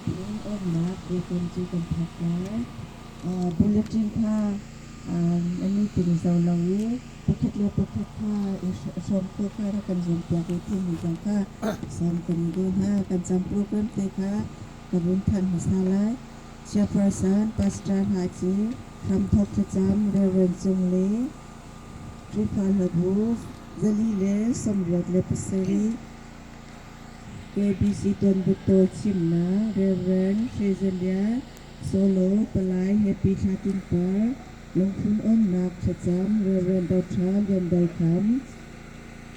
Lungphun onnak program cu kan thawk lai. Bulletin kha na meeting zoh lo i pakhat le pakhat kha i hrawm ko kha rak kan zuampiak u timi zong kha sawm kan i duh hna. Kan cam program te kha ka vun thanh hmasa lai. Chairperson Pastor Hna Ci, Hramthawk Thlacam Rev. Cung Le, Khrihfa Hlabu 487, KBC Tuanbiatawi chimnak Rev. Hre Za Lian, Solo Palai Happy Thla Tin Par, Lungphun Onnak Thlacam Rev. Dr. Lian Dai Kham,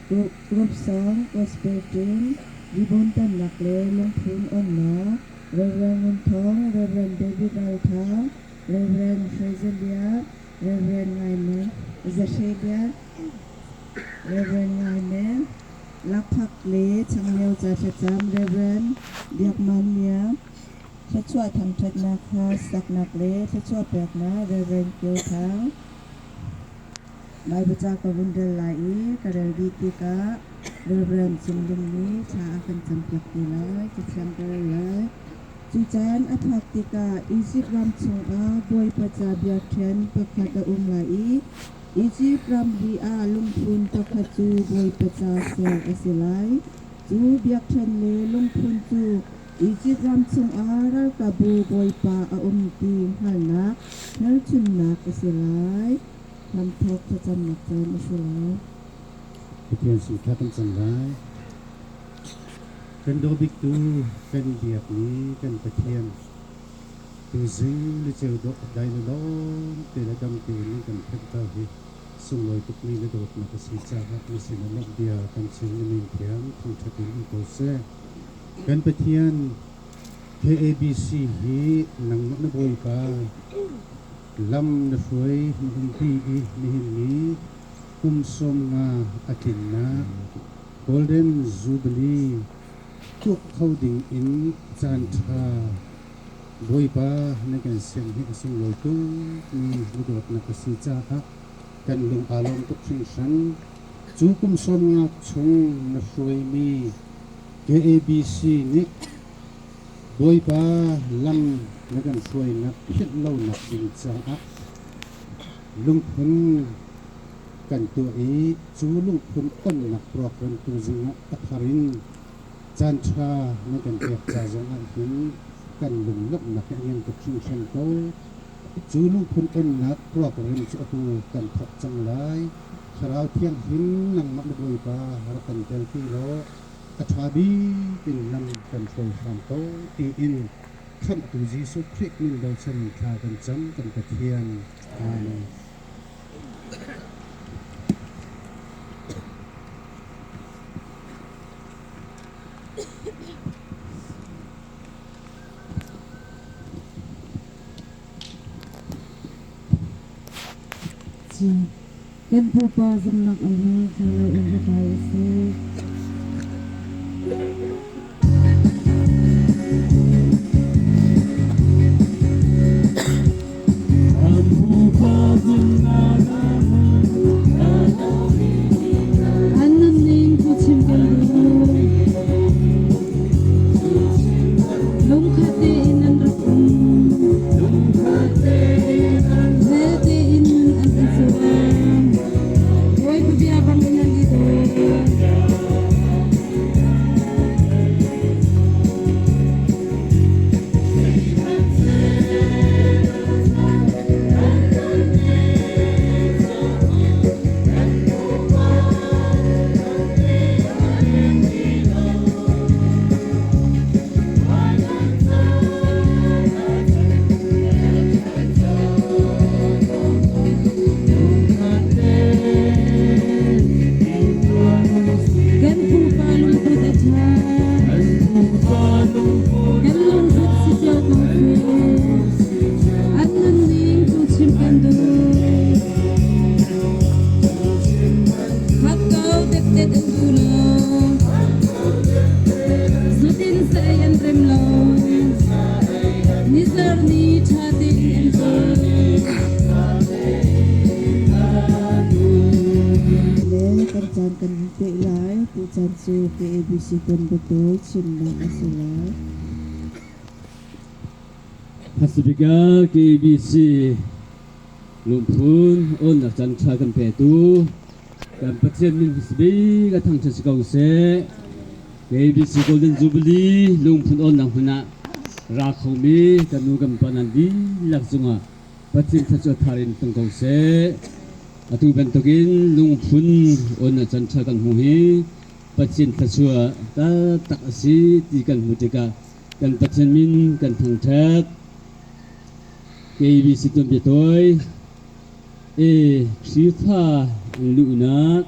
Group Song Gospel Team, Ribbon Tannak le Lungphun Onnak Rev. Ngun Thawng, Rev. David Ral Thang, Rev. Hre Za Lian, Rev. Ngai Men, Za Hre Lian, Rev. Ngai Men, Lakphak le changreu ca thlacam Rev. Biak Man Liang, Thluachuah thangṭhatnak kha saknak le thluachuah peknak Rev. Kio Thang. Baibal ca ka vun rel lai i ka rel dih tikah Rev. Cung Lung nih thla a kan campiak te lai. Cathiang ka rel lai. Cu caan a phak tikah Izipt ram chungah Bawipa ca biakṭhen pakhat a um lai i Izipt ramri ah lungphun pakhat cu Bawipa ca ser a si lai. Cu biakṭhen le lungphun cu Izipt ram chungah ralkapbu Bawipa a um ti hngalhnak hmelchunhnak a si lai. Hramthawk thlacamnak caan a si lai. Pathian sin thla kan cam lai. Kan daw biktu kan biakmi kan Pathian Tuzing ni ceu dawh dai na lawm te le dam tein nan kan phenhter hi sunglawi tukmi na dawtnak a si caah na sinah lawmh bia kan chim na min thiang thangṭhat in um ko seh. Kan Pathian KABC hi nangmah na Bawipa lam na hruai na umpi i nihin ni kum 50 a tlinnak Golden Jubilee tuak kho ding in caanṭha Bawipa na kan sian hi a sunglawi tukmi na dawtnak a si caah kan lung aa lawm tuk hringhran. Cu kum 50 chung na hruaimi KABC nih Bawipa lam na kan hruainak philh lonak ding caah lungphun kan tuah i cu lungphun onnak program tuzing ah a thar in Caanṭha na kan pek ca zongah hin kan lunglawmhnak hi a ngan tuk hringhran ko. Cu lungphun onnak program cu atu kan thawk cang lai. Thlarau Thianghlim nangmah na Bawipa rak kan telpi law a ṭha bik in lam kan hruai hram ko tiin Khamhtu Jesuh Khrih min bochan thla kan cam kan Pathian. Amen. Kan pupa zumhnak a hi thlarau in hlathlai a si. An nunning cu chim kan duh. Lungkhat tein an rak um. Zel tein an i zuam. Bawipa bia bangin an i daw. Kan pupa lungput a ṭha. Kan lungput si cio ko seh. An nunning cu chim kan duh. Khat ko tettet an duh lo. Zutin sa ei an rem lo. Nizar ni ṭha tein an zul. Le kan caan kan peh lai. Tuchan cu KABC ton biatawi chimnak a si lai. Pacifica KBC lungphun awnnak caan ṭha kan petu kan Pathian min hmasabik a thangṭhat si ko seh. KBC Golden Jubilee lungphun awnnak hmun ah ra khomi kan nu kan pa nan dihlak cungah Pathian thluachuah thar in tlung ko seh. Atu bantukin lungphun awnnak caan ṭha kan hmu hi Pathian thluachuah taktak a si ti kan hmuh tikah kan Pathian min kan thangṭhat. KBC tuanbia tawi A. Khrihfa an luhnak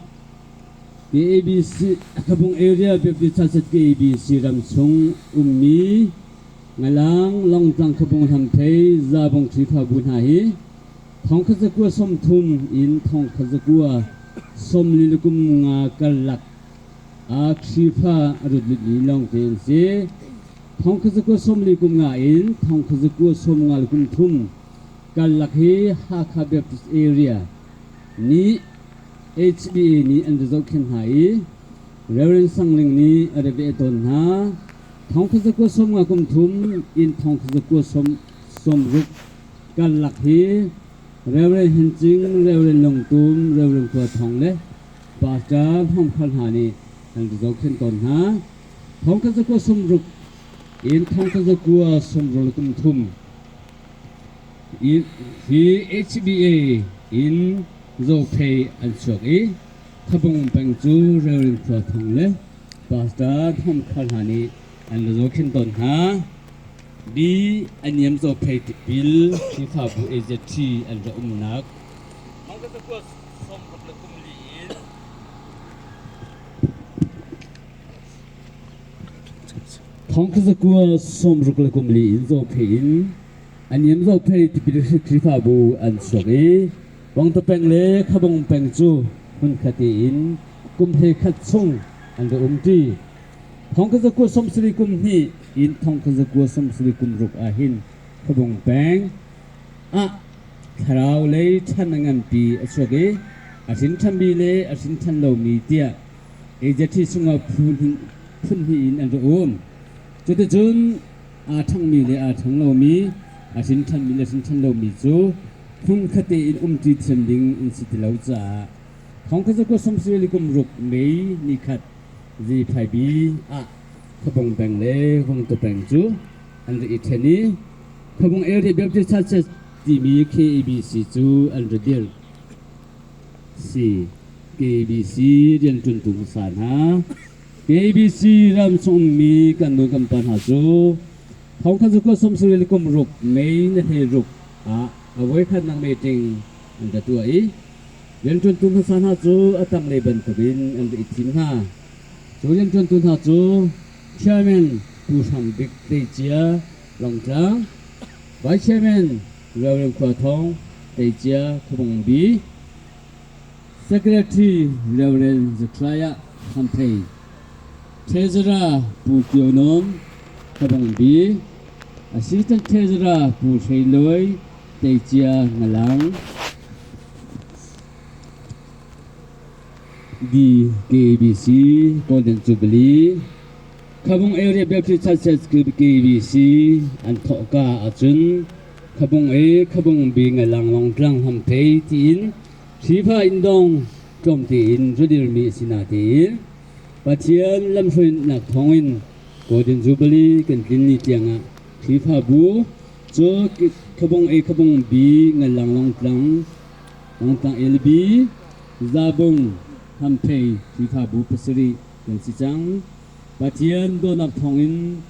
KABC Khabung area Baptist Church KABC ramchung ummi Ngalang Longtlang Khabung Hlamphei Zabung Khrihfabu hna hi thongkhat zakua 30 in thongkhat zakua 45 karlak a Khrihfa a rut lutmi lawngte an si. Thongkhat zakua 40 kum nga in thongkhat zakua 50 kum thum karlak hi Hakha Baptist area nih HBA nih an ra zohkhenh hna i Reverend Sang Ling nih a ra veh tawn hna. Thongkhat zakua 50 kum thum in thongkhat zakua 60 karlak hi Reverend Hen Cing, Reverend Lung Tum, Reverend Khua Thawng le Pastor Hmong Khal hna nih an ra zohkhenh tawn hna. Thongkhat zakua 60 in thongkhat zakua 60 kum thum hi HBA in Zophei an chuak i Khabung peng cu Reverend Khua Thawng le Pastor Thawng Khal hna nih an ra zohkhenh tawn hna. B. Aniam Zophei tipil Khrihfabu AZT an ra umnak. Thongkhat zakua 60 le kum li in Thongkhat zakua 60 le kum li in Zophei in Aniam Zophei tipil Khrihfabu an chuak i Wangta peng le Khabong peng cu hmunkhat in kum 11 chung an ra umṭi. Thongkhat zakua 70 kum hnih in thongkhat zakua 70 kum ruk ah hin Khabong peng ah thlarau lei ṭhan a nganpi a chuak i a hrin ṭhanmi le a hrin ṭhan lomi tiah AZT chungah phun hnih in an ra um. Cuticun aa ṭhangmi le aa ṭhang lomi, a hrin ṭhanmi le hrin ṭhan lomi cu hmunkhat tein umṭi thiam ding an si ti lo caah thongkhat zakua 70 kum ruk May ni khat Ziphaibi ah Khuabung peng le Vungtu peng cu an rak i ṭhen i Khuabung Area Baptist Church timi KABC cu an ra dirh. Si KABC rianṭuantu hmasa hna KABC ram chung ummi kan nu kan pa hna cu thongkhat zakua 70 kum ruk May na hlei ruk ah a voikhatnak meeting an ra tuah i rianṭuantu hmasa hna cu a tanglei bantukin an ra i thim hna. Cu rianṭuantu hna cu Chairman Pu Hrang Bik Tleicia Lawngtlang, Vice Chairman Rev. Khua Thawng Tleicia Khuabung Bi, Secretary Rev. Zachariah Hamphei, Treasurer Pu Kio Nawm Khuabung Bi, Assistant Treasurer Pu Hrei Luai Tleicia Ngalang, DKBC Golden Jubilee Khabung Area Baptist Church KBC an thawhka ahcun Khabung A Khabung B Ngalang Longtlang Hamphei tiin Hrifa Indong tlawm tein rudirmi a si natein Pathian lamhruainak thawngin Golden Jubilee kan tlin ni tiangah Khrihfabu cu Khabung A Khabung B Ngalang Longtlang Longtlang LB Zabung Hamphei Khrihfabu pasarih kan si cang. Pathian dawtnak thawngin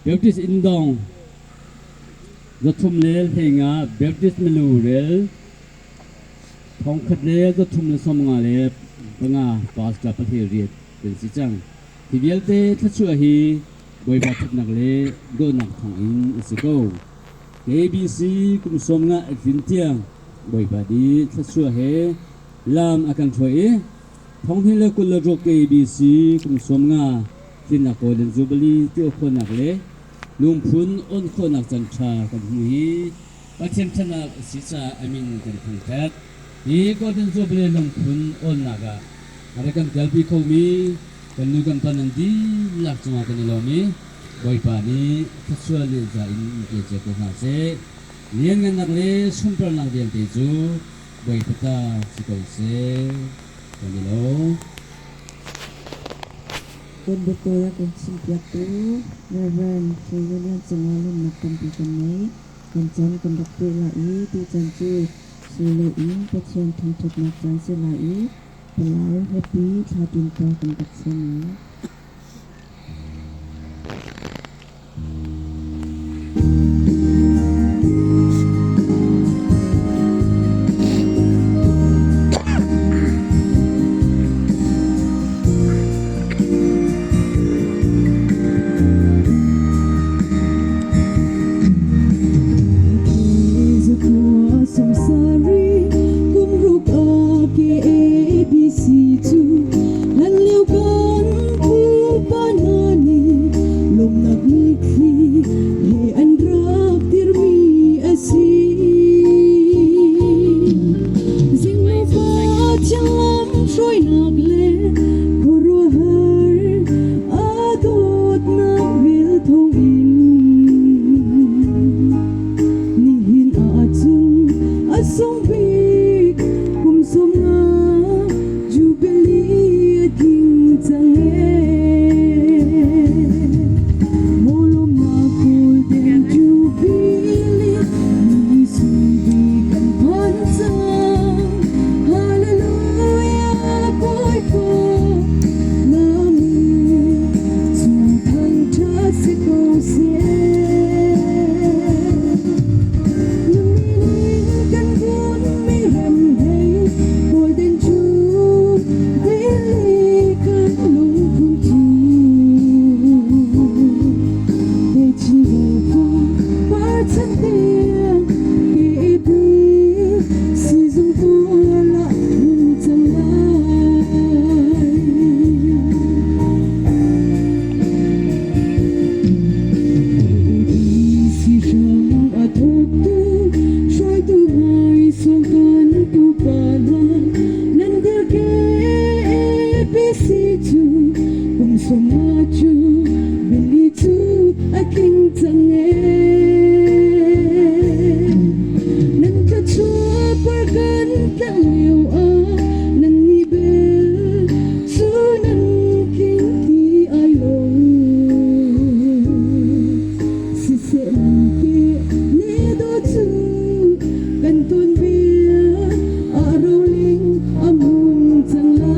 Baptist Inndawng zathum le hleinga Baptist milu rel thongkhat le 355 pastor 18 kan si cang. Hi vialte thluachuah hi Bawipa ṭhatnak le dawtnak thawngin a si ko. ABC kum 50 a tlin tiang Bawipa di thluachuah he lam a kan hruai i 2026 ABC kum 50 tlinnak Golden Jubilee tuah khawhnak le lungphun on khawhnak caan ṭha kan hmu hi Pathian ṭhatnak a si caah a min kan thangṭhat. Hi Golden Jubilee lungphun onnak ah a rak kan kalpi khomi kan nu kan pa nan dihlak cungah kan i lawm i Bawipa nih thluachuah le za in in pe cio ko hna seh. Lianngannak le sunparnak vialte cu Bawipa ta si ko seh. Kan i lawm. Kan biatawi a kan chimpiaktu Rev. Hruai Lian cungah lawmhnak tampi kan ngei. Kan caan kan rak peh lai i tuchan cu solo in Pathian thangṭhatnak caan si lai i Palai Happy Thla Tin Pa kan rak sawm lai. Hruainak le khuaruahhar a dawtnak vel thawngin nihin ahcun a sung bik kum 50 Jubilee a tling cang ee. Maw lawmnak Golden Jubilee ni sung bik kan phan cang. Hallelujah Bawipa na min cu thangṭhat si ko seh. Na min in kan bunmi rem hei Golden Jubilee kan lungphun cu. Techin Bawipa parchan tiang KB sizung tual ah hmun cang lai. ABC hram a thawktu hruaitu ngai sung kan pupa hna nan dirke ABC cu kum 50 cu Billy cu a tling cang ee. Nan thluachuah par kan tlangh lio ah nan nih bel cu nan tling ti ai lo. Siseh nan ke ne do cu kan tuanbia a roling a hmun cang lai.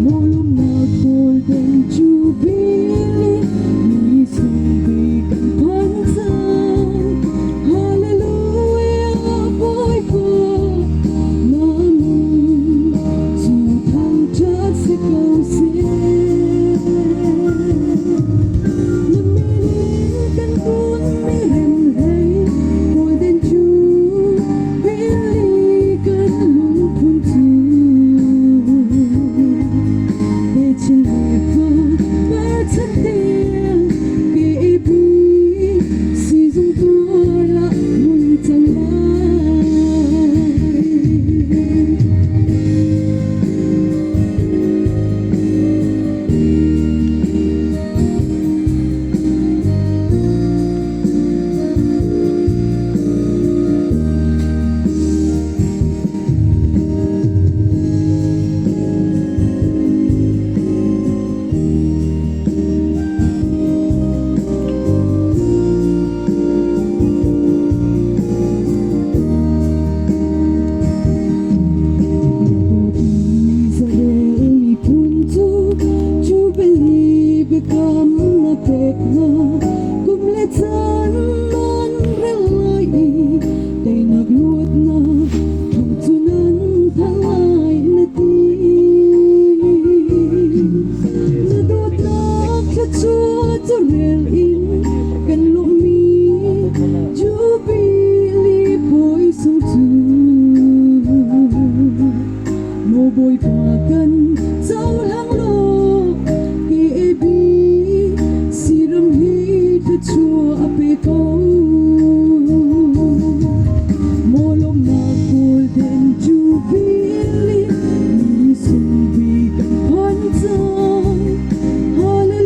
Maw lawmnak Golden Jubilee ni sung kan phan cang. Hallelujah Bawipa na min cu thangṭhat si ko seh. Na min in kan bunmi remhlei Golden Jubilee kan lungphun cu. Techin Bawipa parchan tiang KB sizung tual ah mun cang lai. Israel miphun cu Jubilee biakam na pek hna. Kum le caan nan rel lai i teinak luatnak thawng cu nan thanh lai na ti. Na dawtnak thluachuah cu rel in kan lawmhmi Jubilee puai sung cu. Maw Bawipa kan cohlang law KAB siram hi thluachuah a pe ko. Maw lawmhnak Golden Jubilee ni sung bik kan phan cang. Hallelujah.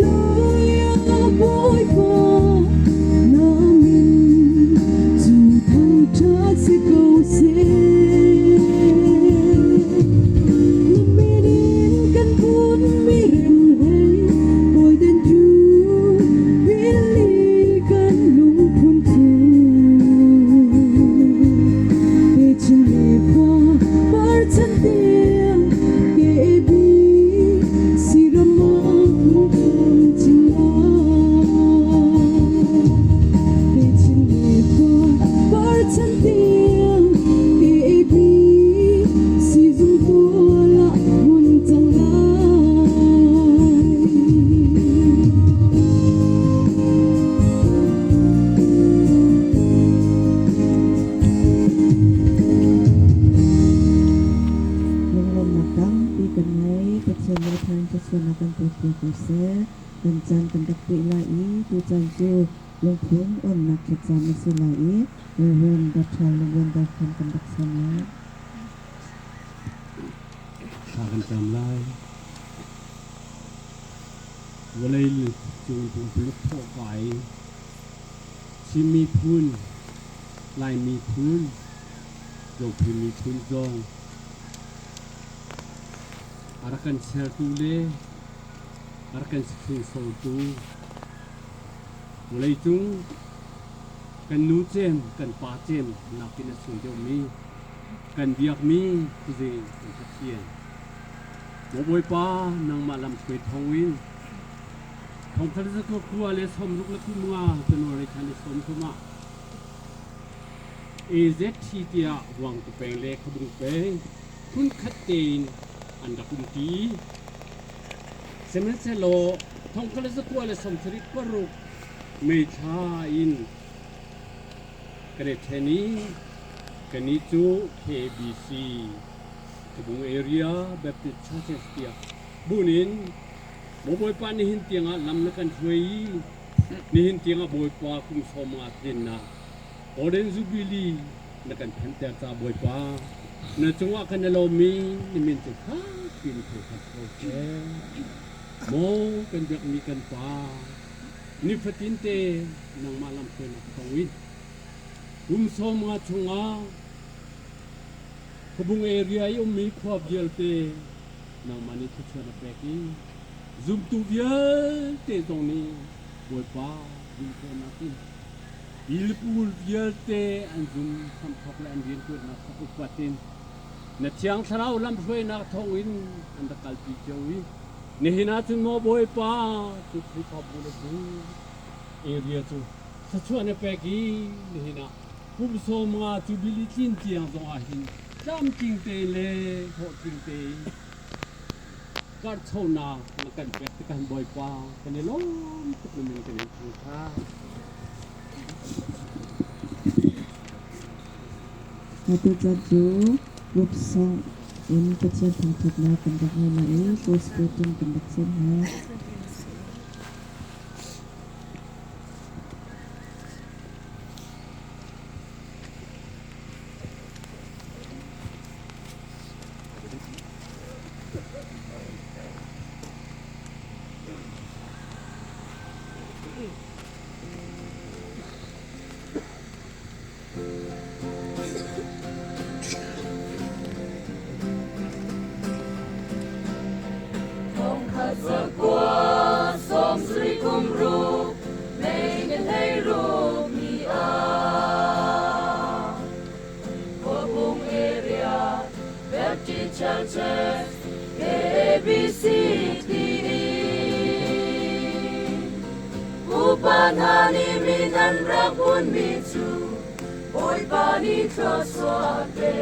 seh. Kan caan kan rak peh lai i tucaan cu lungphun onnak thlacam a si lai i Rev. Dr. Lungwen Darkham kan rak sawm lai. Thla kan cam lai. Vawlei cung pumpuluk thawh kai Chin miphun, Lai miphun, Zophei miphun zong a rak kan sertu le a rak kan hringsortu vawleicung kan nu cem, kan pa cem nakin a sung deuhmi kan biakmi khuazing kan Pathian. Maw Bawipa, nangmah lamhruai thawngin thongthar zakua khua le sawmruk le kum nga January thla ni 30 ah AZT tiah Vuangtu peng le Khabung peng phunkhat tein an rak umṭi. Sihmanhsehlaw thongkhat le zakua le 76 May thla in kan i ṭhen i kannih cu KBC Khabung Area Baptist Churches tiah bunh in Maw Bawipa nihin tiangah lam na kan hruai i nihin tiangah Bawipa kum 50 tlinnak Golden Jubilee na kan phanhter ca Bawipa na cungah kan i lawm i na min cu fakpi in thangṭhat ko seh. Maw kan biakmi kan Pa, nifatin te nangmah lamhruainak thawngin kum 50 chungah Khuabung area i ummi khua vialte nangmah nih thluachuah na pek i zumtu vialte zong nih Bawipa zumhkhawhnak in Ilpul vialte an zum hramthawk le an rianṭuannak kha upat in na Thiang Thlarau lamhruainak thawngin an rak kalpi cio i nihin ahcun maw Bawipa cu Khrihfabu le bu area cu thluachuah na pek i nihin ah kum 50 Jubilee tlin tiang zong ah hin tlamtling tein le hlawhtling tein karhchonak na kan pek tikah Bawipa kan i lawm tuk na min kan in thangṭhat. Atu caan cu group song in Pathian thangṭhatnak kan rak ngei lai i gospel tune kan rak cem hna. Thongkhat zakua 70 kum ruk mei ni 16 ni ah Khuabung area Baptist Churches ABC TV Pupa hna nih min an rak bunhmi cu Bawipa nih thluachuah pe.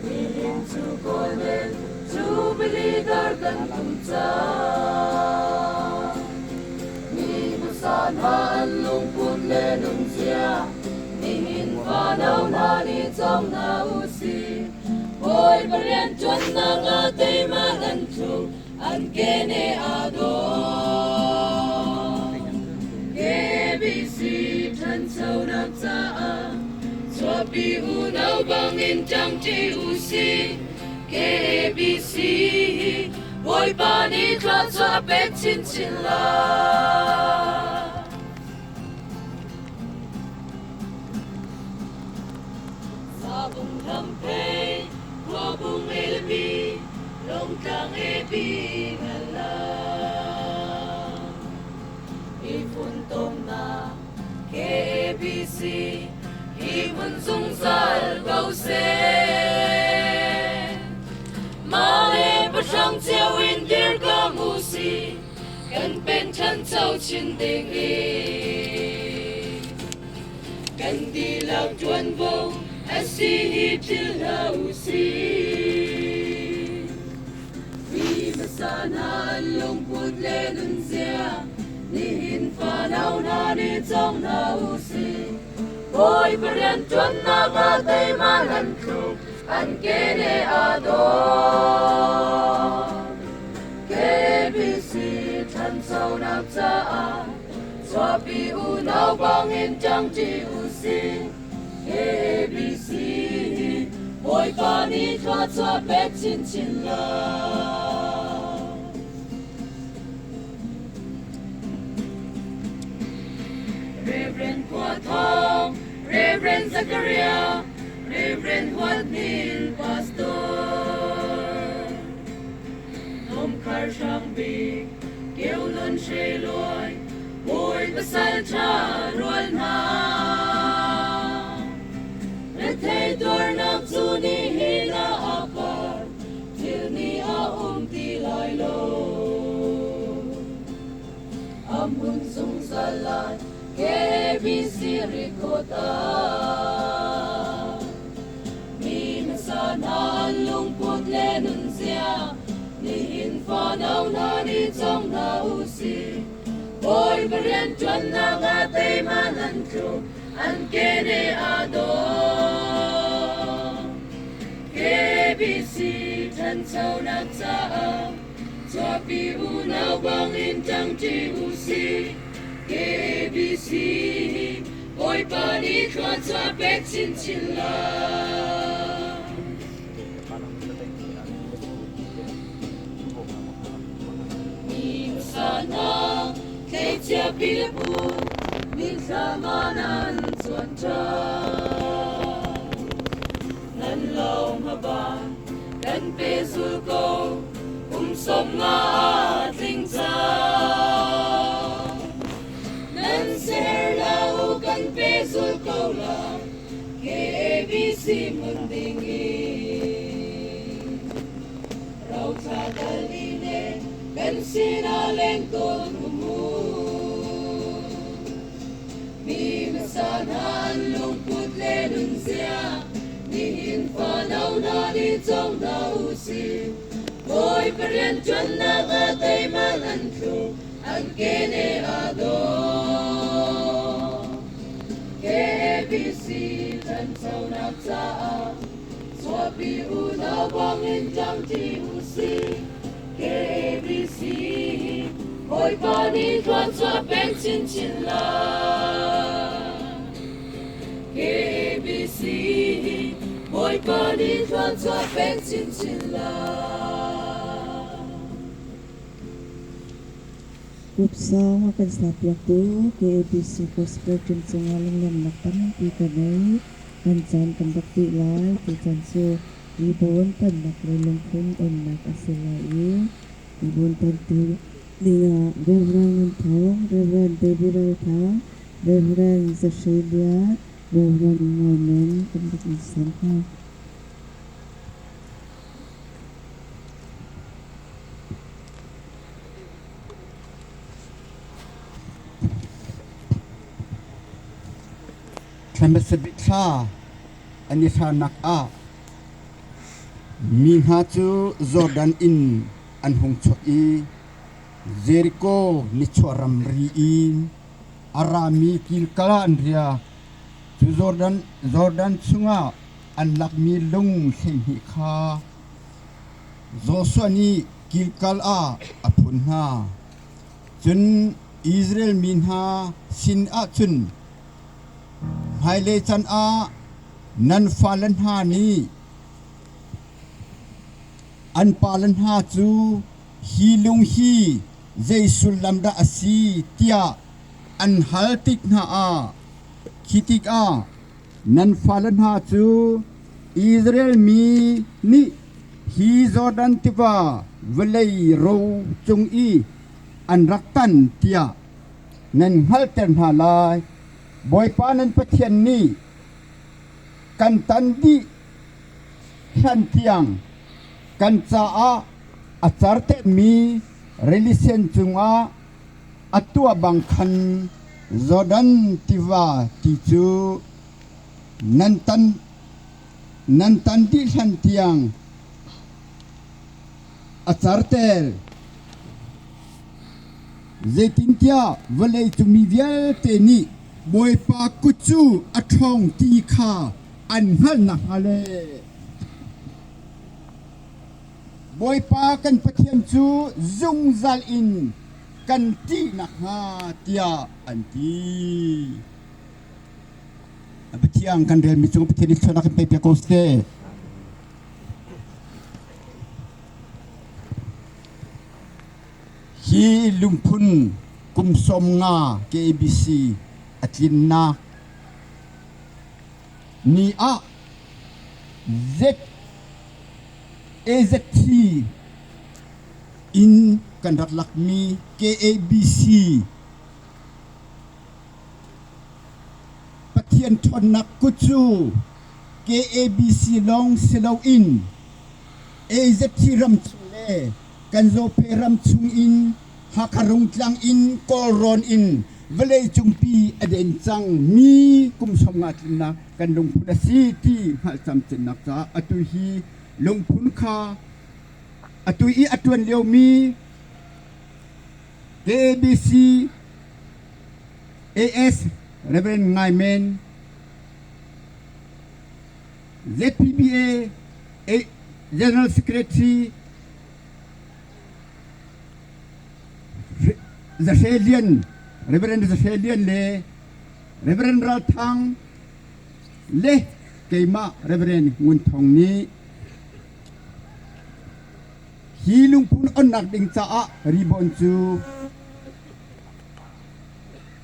Nihin cu Golden Jubilee dar kan tum cang. Mi hmasa hna an lungput le nunzia nihin fanau hna nih cawng hna u sih. Bawipa rianṭuannak ah teimah an tluk, an kene aa dawh. KBC ṭhanchonak caah chuahpi unau bangin ṭangṭi u sih. KBC hi Bawipa nih thluachuah a pek chinchin lai. Sabung hramphei, khuabung elpi, lungtlang epi ngan la. I funtomnak KABC hi hmun zungzal ko seh. Mah le pahrang cio in dir ka mu si, kan pen ṭhancho chin ding in. Kan dihlak ṭuanvo a si hi philh hlah u sih. Mi hmasa hna an lungput le nunzia nihin fanau hna nih cawng hna u sih. Bawipa rianṭuannak ah teima nan tluk, an kene aa dawh. Ṭhanchonak caah chuahpi unau bangin ṭangṭi u sih. ABC Bawipa nih thluachuah pek chinchin lai. Reverend Khua Thawng, Reverend Zakaria, Reverend Huat Hnin Pastor. Thomkhar Hrang Bik, Keu Nun Hre Luai, Bawi pasal ṭha rual hna. Rethei tuarnak cu nihin ah a par, thil nih a um ti lai lo. A hmun zungzal lai KBC record ah. Mi hmasa hna an lungput le nunzia, nihin fanau hna nih cawng hna u sih. Bawipa rianṭuannak ah teima nan tluk, an kene aa dawh. KBC ṭhanchonak caah chuahpi unau bangin ṭangṭi u sih. KBC Bawipa nih thluachuah pek chinchin lai. Mi hmasa hna tleicia pilepu mithla ma nan cuan ṭhan. Nan lo hmaban kan pe zul ko kum 50 a tling cang. Nan ser lo kan pe zul ko la KABC hmun ding in. Rauthla kal ni ne kan sinah leng tawn mu. Mi hmasa hna an lungput le nunzia nihin fanau hna nih cawng hna u sih. Bawipa rianṭuannak ah teima nan thluk an kene aa dawh. KBC ṭhanchonak caah chuahpi unau bangin ṭangṭi u sih. KBC Bawipa nih thluachuah pek chinchin lai. KBC Bawipa nih thluachuah pek chinchin lai. Kupsawng a kan serpiaktu KABC Gospel Team cungah lunglawmhnak tampi ka ngei. Kan caan kan rak dih lai. Tuchan cu Ribawn tannak le lungphun onnak a si lai i ribawn tantu dingah Rev. Ngun Thawng, Rev. David Ro Thang, Rev. Za Hre Lian, Rev. Ngai Men kan rak in sawm hna. Thla hmasa bik thla an i hranak ah mi hna cu Jordan in an hung chuak i Jeriko nichuah ramri in a rami Gilgal ah an riak. Cu Jordan chungah an lakmi lung 12 kha Joshua nih Gilgal ah a phun hna. Cun Israel mi hna sinah cun, Hmailei can ah nan fale hna nih an pale hna cu hi lung hi zei sullam dah a si tiah an hal tik hna ah, khi tikah nan fale hna cu Israel mi nih hi Jordan tiva vawlei ro cung i an rak tan tiah nan hngalhter hna lai. Bawipa nan Pathian nih kan tan dih hlan tiang kan caah a cartermi rili sen cungah a tuah bang khan Jordan tiva ti cu nan tan dih hlan tiang a carter. Zeitintiah vawleicung mi vialte nih Bawipa kut cu a ṭhawng ti kha an hngalh nakhnga le Bawipa kan Pathian cu zungzal in kan ṭih nakhnga tiah an ti. Pathian kan relmi cung Pathian nih thluachuahnak in pe piak ko seh. Hi lungphun kum 50 KBC a tlinnak ni ah AZT in kan rak lakmi KABC Pathian ṭhawnnak kut cu KABC lawng si loin AZT ram chung le kan Zawphe ram chung in Hakha Rungtlang in Kawlrawn in vawleicungpi a den cang mi kum 50 tlinnak kan lungphun a si ti hngalh camcinnak caah atu hi lungphun kha atu i a ṭuan liomi KABC AS Reverend Ngai Men ZPBA General Secretary Za Hre Lian Reverend Za Hre Lian le Reverend Ral Thang le keimah Reverend Ngun Thong nih hi lungphun onnak ding caah ribbon cu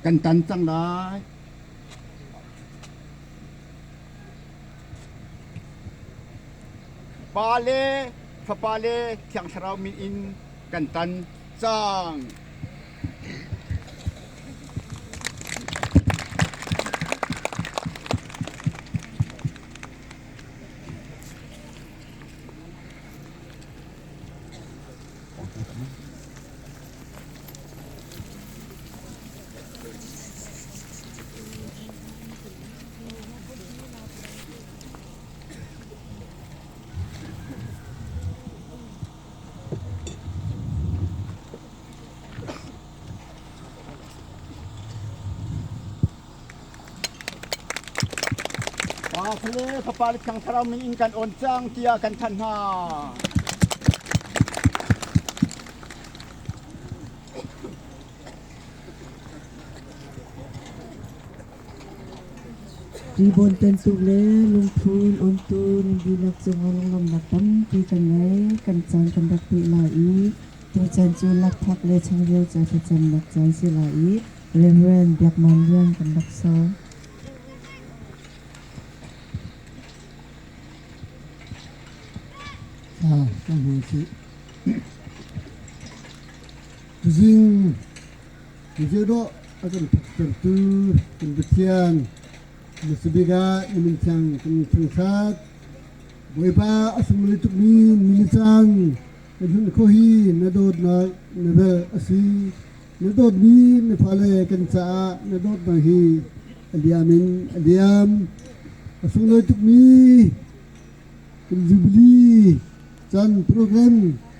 kan tan cang lai. Pa le Fapa le Thiang Thlarau min in kan tan cang. Pa le Fapa le Thiang Thlarau min in kan awn cang tiah kan thanh hna. Ribbon tantuk le lungphun ontu nan dihlak cungah lunglawmhnak tampi kan ngei. Kan caan kan rak peh lai i tuchan cu lakphak le changreu ca thlacamnak caan si lai i Reverend Biak Man Lian kan rak sawm. Kan hmu si. Tuzing Mizedaw a kan phaktertu kan Pathian hmasabik ah na min thiang kan thangṭhat. Bawipa a sunglawi tukmi ni le caan kan hun kho hi na dawtnak na vel a si. Na dawtmi na fale kan caah na dawtnak hi a liam in a liam. A sunglawi tukmi kan Jubilee caan program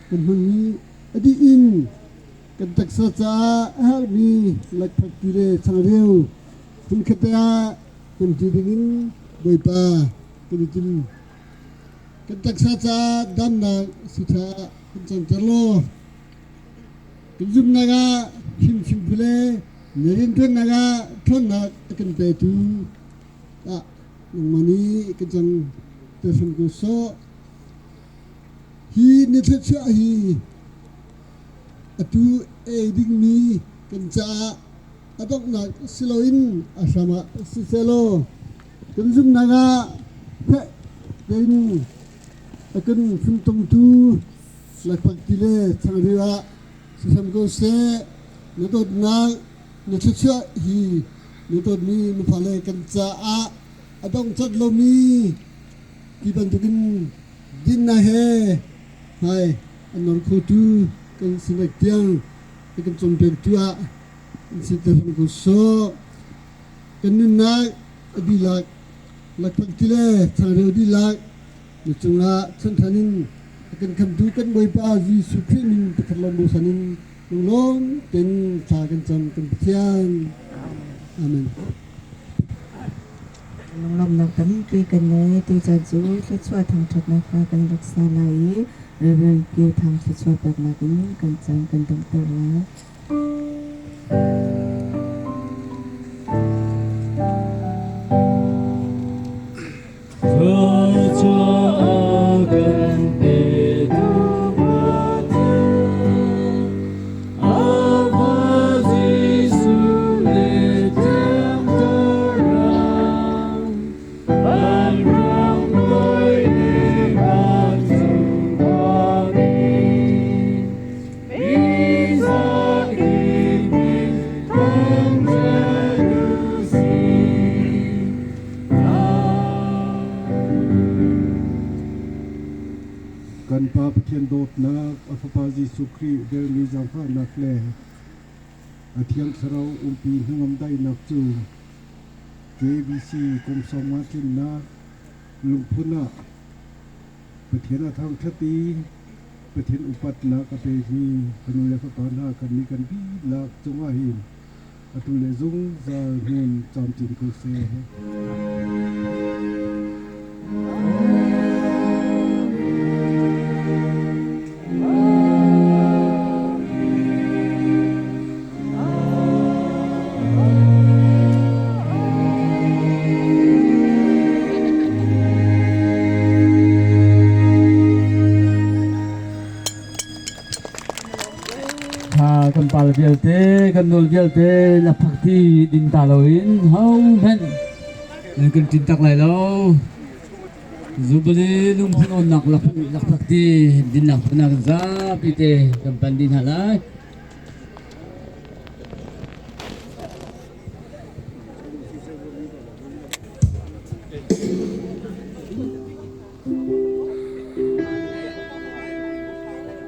kan hmanmi a dih in kan taksa caah a herhmi lakphakti le changreu hmunkhat ah hmanṭi dingin Bawipa kan i tim. Kan taksa caah damnak siṭha kan canter law kan zumhnak ah fimchimtu le na rianṭuannak ah ṭhawnnak a kan petu ah nangmah nih kan cang ter hram ko sawh. Hi na thluachuah hi Atu ei dingmi kan caah a donghnak si loin a hram ah sisehlaw kan zumhnak ah fek tein a kan funtomtu lakphakti le changreu ah si hram ko seh. Na dawtnak, na thluachuah hi na dawtmi na fale kan caah a dongh cat lomi ti bantukin dinnak he hmai a nor khotu kan sinak tiang a kan cawnpiaktu ah in siter hram ko sawh. Kan nunnak a dihlak lakphak ti le changreu dihlak na cungah chanṭhan in a kan khamtu kan Bawipa Jesuh Khrih min pakhat lawng bosan in lunglawm tein thla kan cam kan Pathian. Amen. Lunglawmhnak tampi kan ngei. Tuchan cu thluachuah thangṭhatnak hla kan rak sa lai i Reverend Kio Thang thluachuah peknak in kan caan kan donghter lai. Kan Pa Pathian dawtnak, a Fapa Jesuh Khrih delmi zaangfahnak le a Thiang Thlarau umpi hnangam daihnak cu KBC kum 50 tlinnak lungphun ah Pathian a thangṭhat i Pathian upatnak a pemi fanu le fapa hna kannih kan dihlak cungah hin atu le zungzal hmun camcin ko seh. Kan pal vialte kan nul vialte na phakti ding ta loin ho hmanh nan kan ṭin tak lai lo. Zubali lungphun onnak lakphakti dinnak phunak zapi te kan pan dih hna lai.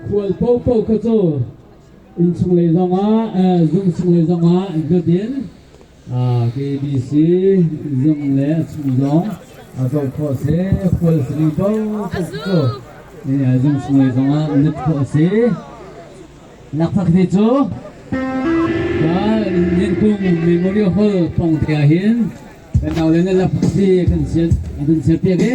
Khual paohpaoh kha cu innchung lei zongah zung chung lei zongah lut in KBC zung le a chung zong a zoh khawh a si. Khual simi paohpaoh cu zung chung lei zongah lut khawh a si. Lakphakti cu Liankung Memorial Hall pawng te ah hin kan naule nih lakphakti kan sial piak i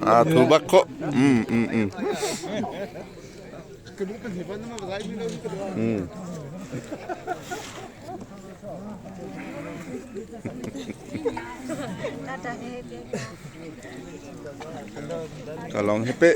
À, thu bắc ko. Ka long hepe.